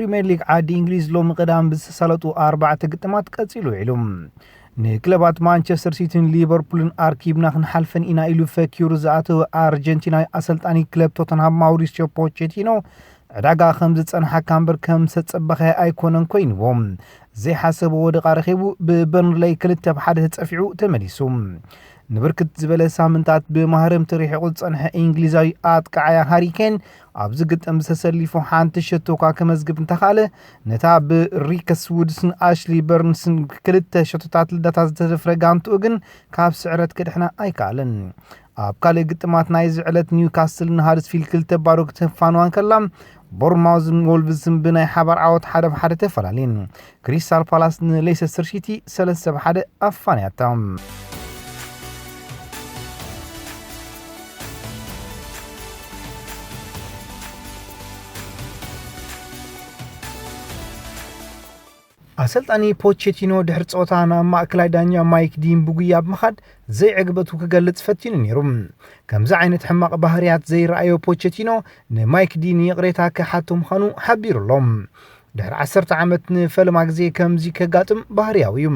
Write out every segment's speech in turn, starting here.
ፕሪምየር ሊግ ዓዲ እንግሊዝ ሎሚ ቀዳም ብዝተሳለጡ ኣርባዕተ ግጥማት ቀጺሉ ውዒሉ። ንክለባት ማንቸስተር ሲቲን ሊቨርፑልን ኣርኪብና ክንሓልፈን ኢና ኢሉ ፈኪሩ ዝኣተወ ኣርጀንቲናዊ ኣሰልጣኒ ክለብ ቶተንሃም ማውሪሲዮ ፖቼቲኖ ዕዳጋ ከም ዝጸንሓካ እምበር ከም ዝተጸበኸ ኣይኮነን ኮይንዎ። ዘይሓሰቦ ወደቓ ረኺቡ ብበርንለይ ክልተ ብ ሓደ ተጸፊዑ ተመሊሱ። ንብርክት ዝበለ ሳምንታት ብማህረምቲ ርሒቑ ዝጸንሐ እንግሊዛዊ ኣጥቃዓያ ሃሪ ኬን ኣብዚ ግጥም ዝተሰሊፉ ሓንቲ ሸቶ እኳ ከመዝግብ እንተኻእለ፣ ነታ ብሪከስ ውድስን ኣሽሊ በርንስን ክልተ ሸቶታት ልዳታ ዝተደፍረ ጋንትኡ ግን ካብ ስዕረት ክድሕና ኣይከኣለን። ኣብ ካልእ ግጥማት ናይዚ ዕለት ኒውካስል ንሃደስፊልድ ክልተ ባዶ ክተፋንዋ እንከላ፣ ቦርንማውዝን ወልቭስን ብናይ ሓባር ዓወት ሓደ ብ ሓደ ተፈላለየን። ክሪስታል ፓላስ ንሌይሰስተር ሲቲ ሰለስተ ብ ሓደ ኣፋንያታ። ኣሰልጣኒ ፖቼቲኖ ድሕሪ ጸወታ ናብ ማእከላይ ዳኛ ማይክ ዲን ብጉያ ብምኻድ ዘይዕግበቱ ክገልጽ ፈቲኑ ነይሩ። ከምዚ ዓይነት ሕማቕ ባህርያት ዘይረኣዮ ፖቼቲኖ ንማይክ ዲን ይቕሬታ ክሓቶ ምዃኑ ሓቢሩ ኣሎ። ድሕሪ ዓሰርተ ዓመት ንፈለማ ግዜ ከምዚ ከጋጥም ባህርያዊ እዩ።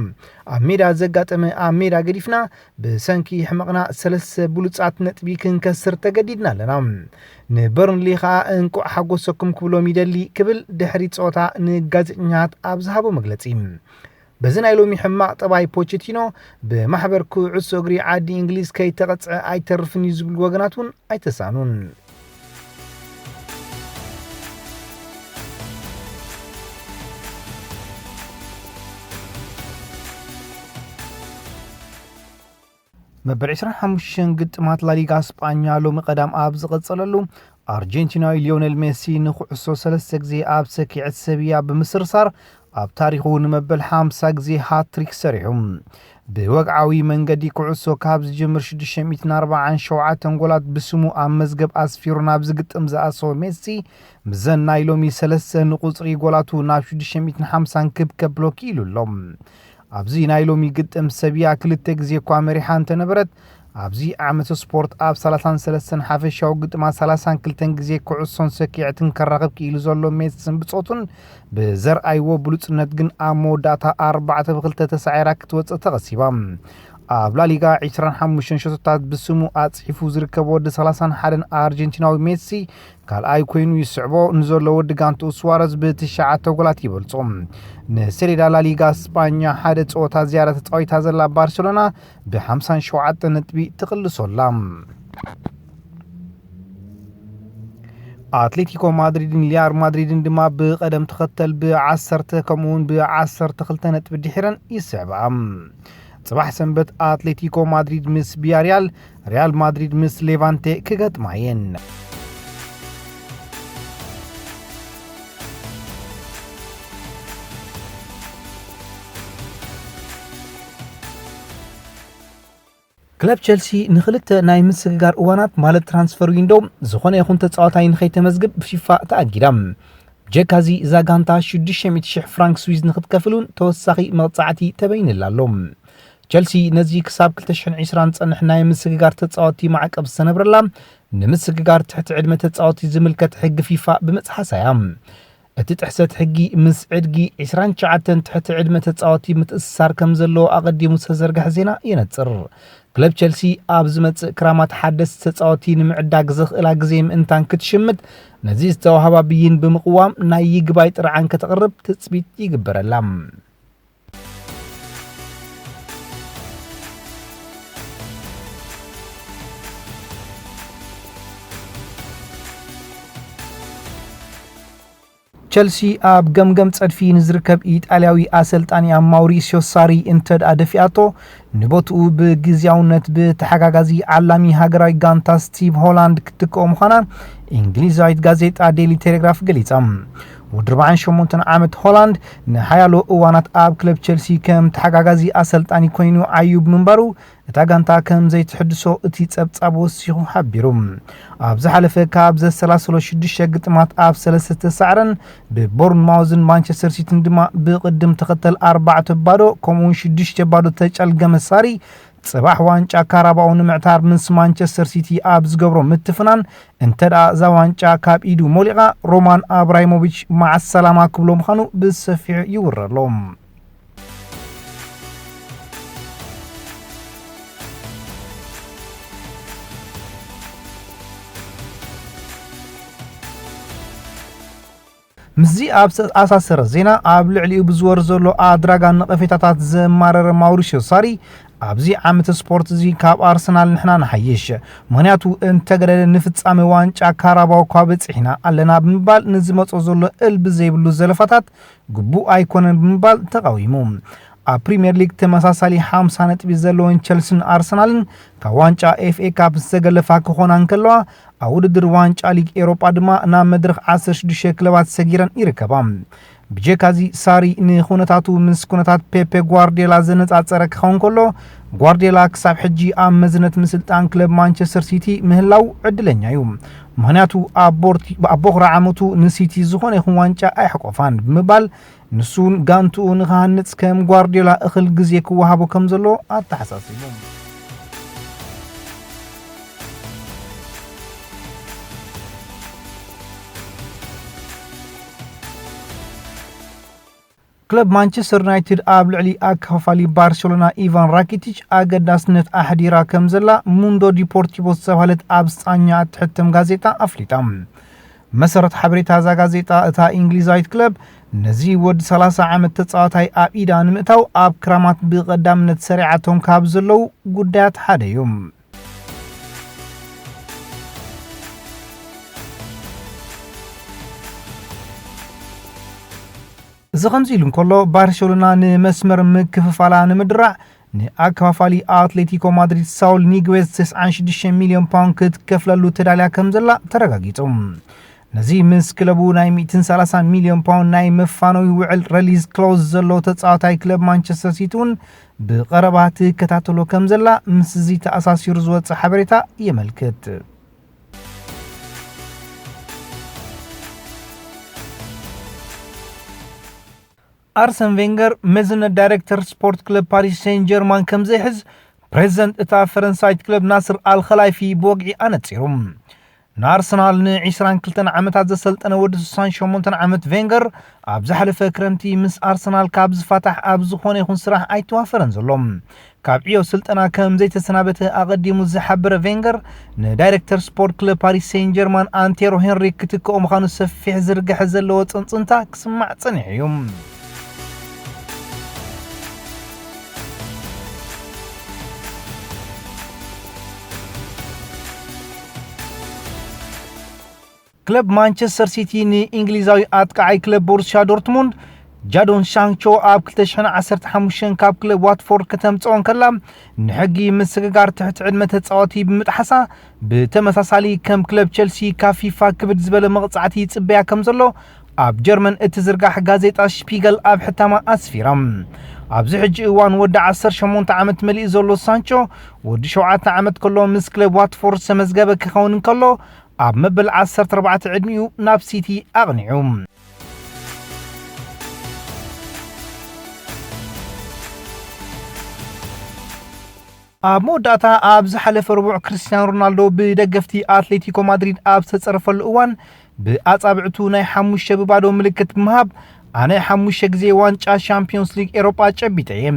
ኣብ ሜዳ ዘጋጠመ ኣብ ሜዳ ገዲፍና ብሰንኪ ሕመቕና ሰለስተ ብሉጻት ነጥቢ ክንከስር ተገዲድና ኣለና። ንበርንሊ ከኣ እንቋዕ ሓጎሰኩም ክብሎም ይደሊ ክብል ድሕሪ ጸወታ ንጋዜጠኛታት ኣብ ዝሃቦ መግለጺ። በዚ ናይ ሎሚ ሕማቕ ጠባይ ፖቸቲኖ ብማሕበር ኩዕሶ እግሪ ዓዲ እንግሊዝ ከይተቐጽዐ ኣይተርፍን እዩ ዝብሉ ወገናት እውን ኣይተሳኑን። መበል ዕስራን ሓሙሽተን ግጥማት ላሊጋ ስጳኛ ሎሚ ቀዳም ኣብ ዝቐጸለሉ፣ ኣርጀንቲናዊ ሊዮነል ሜሲ ንኩዕሶ ሰለስተ ግዜ ኣብ ሰኪዐት ሰብያ ብምስርሳር ኣብ ታሪኹ ንመበል ሓምሳ ግዜ ሃትሪክ ሰሪሑ። ብወግዓዊ መንገዲ ኩዕሶ ካብ ዝጅምር ሽዱሽተ ሚእትን ኣርባዓን ሸውዓተን ጎላት ብስሙ ኣብ መዝገብ ኣስፊሩ ናብ ዝግጥም ዝኣሰወ ሜሲ፣ ምዘን ናይ ሎሚ ሰለስተ ንቁጽሪ ጎላቱ ናብ ሽዱሽተ ሚእትን ሓምሳን ክብ ከብሎ ክኢሉ ኣሎ። ኣብዚ ናይ ሎሚ ግጥም ሰብያ ክልተ ግዜ እኳ መሪሓ እንተነበረት፣ ኣብዚ ዓመት ስፖርት ኣብ ሰላሳን ሰለስተን ሓፈሻዊ ግጥማት ሰላሳን ክልተን ግዜ ኩዕሶን ሰኪዐትን ከራኽብ ክኢሉ ዘሎ ሜስን ብጾቱን ብዘርኣይዎ ብሉጽነት ግን ኣብ መወዳእታ ኣርባዕተ ብክልተ ተሳዒራ ክትወጽእ ተቐሲባ። ኣብ ላሊጋ ዕስራን ሓሙሽተን ሸቶታት ብስሙ ኣጽሒፉ ዝርከብ ወዲ ሰላሳን ሓደን ኣርጀንቲናዊ ሜሲ ካልኣይ ኮይኑ ይስዕቦ ንዘሎ ወዲ ጋንትኡ ስዋረዝ ብትሽዓተ ጎላት ይበልጾ። ንሴሪዳ ላሊጋ ስጳኛ ሓደ ጸወታ ዝያዳ ተጻዊታ ዘላ ባርሴሎና ብሓምሳን ሸውዓተን ነጥቢ ትቕልሶ ኣላ። ኣትሌቲኮ ማድሪድን ሪያል ማድሪድን ድማ ብቐደም ተኸተል ብዓሰርተ ከምኡውን ብዓሰርተ ክልተ ነጥቢ ድሒረን ይስዕባ። ጽባሕ ሰንበት ኣትሌቲኮ ማድሪድ ምስ ቪያሪያል፣ ሪያል ማድሪድ ምስ ሌቫንቴ ክገጥማ እየን። ክለብ ቸልሲ ንኽልተ ናይ ምስግጋር እዋናት ማለት ትራንስፈር ዊንዶ ዝኾነ ይኹን ተጻዋታይ ንኸይተመዝግብ ብፊፋ ተኣጊዳ። ብጀካዚ እዛ ጋንታ ሽዱሽተ ሚእቲ ሽሕ ፍራንክ ስዊዝ ንኽትከፍል እውን ተወሳኺ መቕጻዕቲ ተበይንላ ኣሎ። ቸልሲ ነዚ ክሳብ ክልተ ሽሕን ዕስራን ዝጸንሕ ናይ ምስግጋር ተጻወትቲ ማዕቀብ ዝተነብረላ ንምስግጋር ትሕቲ ዕድመ ተጻወትቲ ዝምልከት ሕጊ ፊፋ ብምጽሓሳ እያ። እቲ ጥሕሰት ሕጊ ምስ ዕድጊ ዕስራን ትሽዓተን ትሕቲ ዕድመ ተጻወትቲ ምትእስሳር ከም ዘለዎ ኣቐዲሙ ዝተዘርግሐ ዜና የነጽር። ክለብ ቸልሲ ኣብ ዝመጽእ ክራማት ሓደስቲ ተጻወትቲ ንምዕዳግ ዘኽእላ ግዜ ምእንታን ክትሽምት ነዚ ዝተዋህባ ብይን ብምቕዋም ናይ ይግባይ ጥርዓን ከተቕርብ ትጽቢት ይግበረላ። ቸልሲ ኣብ ገምገም ጸድፊ ንዝርከብ ኢጣልያዊ ኣሰልጣኒ ማውሪሲዮ ሳሪ እንተ ደኣ ደፊኣቶ፣ ንቦትኡ ብግዝያውነት ብተሓጋጋዚ ዓላሚ ሃገራዊ ጋንታ ስቲቭ ሆላንድ ክትክኦ ምዃና እንግሊዛዊት ጋዜጣ ዴይሊ ቴሌግራፍ ገሊጻ። ወዲ ኣርባዓን ሸሞንተን ዓመት ሆላንድ ንሓያሎ እዋናት ኣብ ክለብ ቸልሲ ከም ተሓጋጋዚ ኣሰልጣኒ ኮይኑ ዓዩ ብምንባሩ፣ እታ ጋንታ ከም ዘይትሕድሶ እቲ ጸብጻብ ወሲኹ ሓቢሩ። ኣብ ዝሓለፈ ካብ ዘሰላሰሎ ሽዱሽተ ግጥማት ኣብ ሰለስተ ተሳዕረን ብቦርንማውዝን ማንቸስተር ሲቲን ድማ ብቕድም ተኸተል ኣርባዕተ ባዶ ከምኡውን ሽዱሽተ ባዶ ተጨልገመ ሳሪ ጽባሕ ዋንጫ ካራባኦ ንምዕታር ምስ ማንቸስተር ሲቲ ኣብ ዝገብሮ ምትፍናን፣ እንተ ደኣ እዛ ዋንጫ ካብ ኢዱ ሞሊቓ፣ ሮማን ኣብራሂሞቪች መዓስ ሰላማ ክብሎ ምዃኑ ብሰፊሑ ይውረ ኣሎ። ምስዚ ኣብ ዝተኣሳሰረ ዜና፣ ኣብ ልዕሊኡ ብዝወርድ ዘሎ ኣድራጋ ነቐፌታታት ዘማረረ ማውሪሽዮ ሳሪ፣ ኣብዚ ዓመት ስፖርት እዚ ካብ ኣርሰናል ንሕና ንሓይሽ፣ ምኽንያቱ እንተገደደ ንፍጻመ ዋንጫ ካራባው እኳ በጺሕና ኣለና ብምባል ንዝመጾ ዘሎ እልቢ ዘይብሉ ዘለፋታት ግቡእ ኣይኮነን ብምባል ተቓዊሙ። ኣብ ፕሪምየር ሊግ ተመሳሳሊ ሓምሳ ነጥቢ ዘለወን ቸልሲን ኣርሰናልን ካብ ዋንጫ ኤፍ ኤ ካፕ ዝተገለፋ ክኾና እንከለዋ፣ ኣብ ውድድር ዋንጫ ሊግ ኤሮጳ ድማ ናብ መድረኽ ዓሰርተ ሽዱሽተ ክለባት ሰጊረን ይርከባ። ብጀካዚ ሳሪ ንኹነታቱ ምስ ኩነታት ፔፔ ጓርዲዮላ ዘነጻጸረ ክኸውን ከሎ፣ ጓርዲዮላ ክሳብ ሕጂ ኣብ መዝነት ምስልጣን ክለብ ማንቸስተር ሲቲ ምህላው ዕድለኛ እዩ። ምኽንያቱ ኣብ ቦርቲ-፣ ኣብ ቦኽሪ ዓመቱ ንሲቲ ዝኾነ ይኹን ዋንጫ ኣይሕቆፋን ብምባል፣ ንሱ እውን ጋንትኡ ንኽሃንጽ ከም ጓርዲዮላ እኽል ግዜ ክወሃቦ ከም ዘሎ ኣተሓሳሲቡ። ክለብ ማንቸስተር ዩናይትድ ኣብ ልዕሊ ኣከፋፋሊ ባርሴሎና ኢቫን ራኪቲች ኣገዳስነት ኣሕዲራ ከም ዘላ ሙንዶ ዲፖርቲቮ ዝተባህለት ኣብ ስጳኛ እትሕተም ጋዜጣ ኣፍሊጣ። መሰረት ሓበሬታ እዛ ጋዜጣ፣ እታ እንግሊዛዊት ክለብ ነዚ ወዲ ሰላሳ ዓመት ተጻዋታይ ኣብ ኢዳ ንምእታው ኣብ ክራማት ብቐዳምነት ሰሪዓቶም ካብ ዘለዉ ጉዳያት ሓደ እዩ። እዚ ከምዚ ኢሉ እንከሎ፣ ባርሴሎና ንመስመር ምክፍፋላ ንምድራዕ ንኣከፋፋሊ ኣትሌቲኮ ማድሪድ ሳውል ኒግዌዝ ተስዓን ሽዱሽተ ሚልዮን ፓውንድ ክትከፍለሉ ተዳልያ ከም ዘላ ተረጋጊጹ። ነዚ ምስ ክለቡ ናይ ሚእትን ሰላሳን ሚልዮን ፓውንድ ናይ መፋነዊ ውዕል ረሊዝ ክሎዝ ዘሎ ተጻዋታይ ክለብ ማንቸስተር ሲቲ እውን ብቐረባ ትከታተሎ ከም ዘላ ምስዚ ተኣሳሲሩ ዝወጸ ሓበሬታ የመልክት። ኣርሰን ቬንገር መዝነት ዳይሬክተር ስፖርት ክለብ ፓሪስ ሴን ጀርማን ከም ዘይሕዝ ፕሬዚደንት እታ ፈረንሳይት ክለብ ናስር ኣልኸላይፊ ብወግዒ ኣነጺሩ። ንኣርሰናል ንዒስራን ክልተን ዓመታት ዘሰልጠነ ወዲ ስሳን ሸሞንተን ዓመት ቬንገር፣ ኣብ ዝሓለፈ ክረምቲ ምስ ኣርሰናል ካብ ዝፋታሕ ኣብ ዝኾነ ይኹን ስራሕ ኣይተዋፈረን ዘሎ። ካብ ዕዮ ስልጠና ከም ዘይተሰናበተ ኣቐዲሙ ዝሓበረ ቬንገር፣ ንዳይሬክተር ስፖርት ክለብ ፓሪስ ሴን ጀርማን ኣንቴሮ ሄንሪ ክትክኦ ምዃኑ ሰፊሕ ዝርግሐ ዘለዎ ጽንጽንታ ክስማዕ ጸኒሑ እዩ። ክለብ ማንቸስተር ሲቲ ንእንግሊዛዊ ኣጥቃዓይ ክለብ ቦሩስያ ዶርትሙንድ ጃዶን ሻንቾ ኣብ ክልተ ሽሕን ዓሰርተ ሓሙሽተን ካብ ክለብ ዋትፎርድ ከተምጽኦ እንከላ፣ ንሕጊ ምስግጋር ትሕቲ ዕድመ ተጻዋቲ ብምጥሓሳ፣ ብተመሳሳሊ ከም ክለብ ቸልሲ ካብ ፊፋ ክብድ ዝበለ መቕጻዕቲ ይጽበያ ከም ዘሎ ኣብ ጀርመን እትዝርጋሕ ጋዜጣ ሽፒገል ኣብ ሕታማ ኣስፊራ። ኣብዚ ሕጂ እዋን ወዲ ዓሰርተ ሸሞንተ ዓመት መሊኡ ዘሎ ሳንቾ፣ ወዲ ሸውዓተ ዓመት ከሎ ምስ ክለብ ዋትፎርድ ዝተመዝገበ ክኸውን እንከሎ፣ ኣብ መበል ዓሰርተ ኣርባዕተ ዕድሚኡ ናብ ሲቲ ኣቕኒዑ። ኣብ መወዳእታ፣ ኣብ ዝሓለፈ ረቡዕ ክርስቲያኖ ሮናልዶ ብደገፍቲ ኣትሌቲኮ ማድሪድ ኣብ ዝተጸረፈሉ እዋን፣ ብኣጻብዕቱ ናይ ሓሙሽተ ብባዶ ምልክት ብምሃብ፣ "ኣነ ሓሙሽተ ግዜ ዋንጫ ሻምፒዮንስ ሊግ ኤሮጳ ጨቢጠ እየ።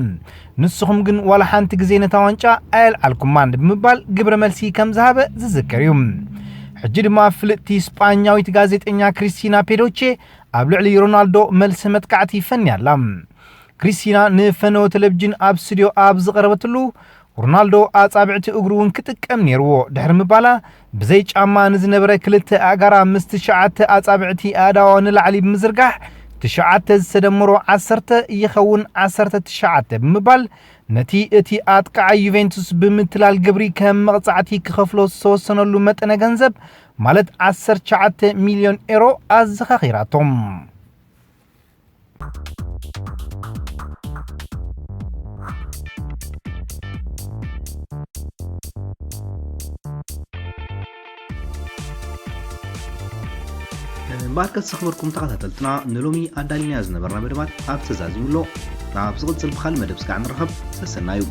ንስኹም ግን ዋላ ሓንቲ ግዜ ነታ ዋንጫ ኣየልዓልኩማን" ብምባል ግብረ መልሲ ከም ዝሃበ ዝዝከር እዩ። ሕጂ ድማ ፍልጥቲ ስጳኛዊት ጋዜጠኛ ክሪስቲና ፔዶቼ ኣብ ልዕሊ ሮናልዶ መልሲ መጥቃዕቲ ፈንያ ኣላ። ክሪስቲና ንፈነወ ቴሌቪዥን ኣብ ስቱድዮ ኣብ ዝቐረበትሉ፣ ሮናልዶ ኣጻብዕቲ እግሩ እውን ክጥቀም ነይርዎ ድሕሪ ምባላ፣ ብዘይ ጫማ ንዝነበረ ክልተ ኣእጋራ ምስ ትሽዓተ ኣጻብዕቲ ኣእዳዋ ንላዕሊ ብምዝርጋሕ፣ ትሽዓተ ዝተደመሮ ዓሰርተ ይኸውን ዓሰርተ ትሽዓተ ብምባል፣ ነቲ እቲ ኣጥቃዓይ ዩቬንቱስ ብምትላል ግብሪ ከም መቕጻዕቲ ክኸፍሎ ዝተወሰነሉ መጠነ ገንዘብ፣ ማለት ዓሰርተ ትሽዓተ ሚልዮን ኤሮ ኣዘኻኺራቶም። እምበኣርከስ ዝኽበርኩም ተኸታተልትና፣ ንሎሚ ኣዳሊናዮ ዝነበርና መደባት ኣብ ተዛዚሙ ኣሎ። ናብ ዝቕጽል ብኻልእ መደብ ስጋዕ ንራኸብ። ሰሰናዩ።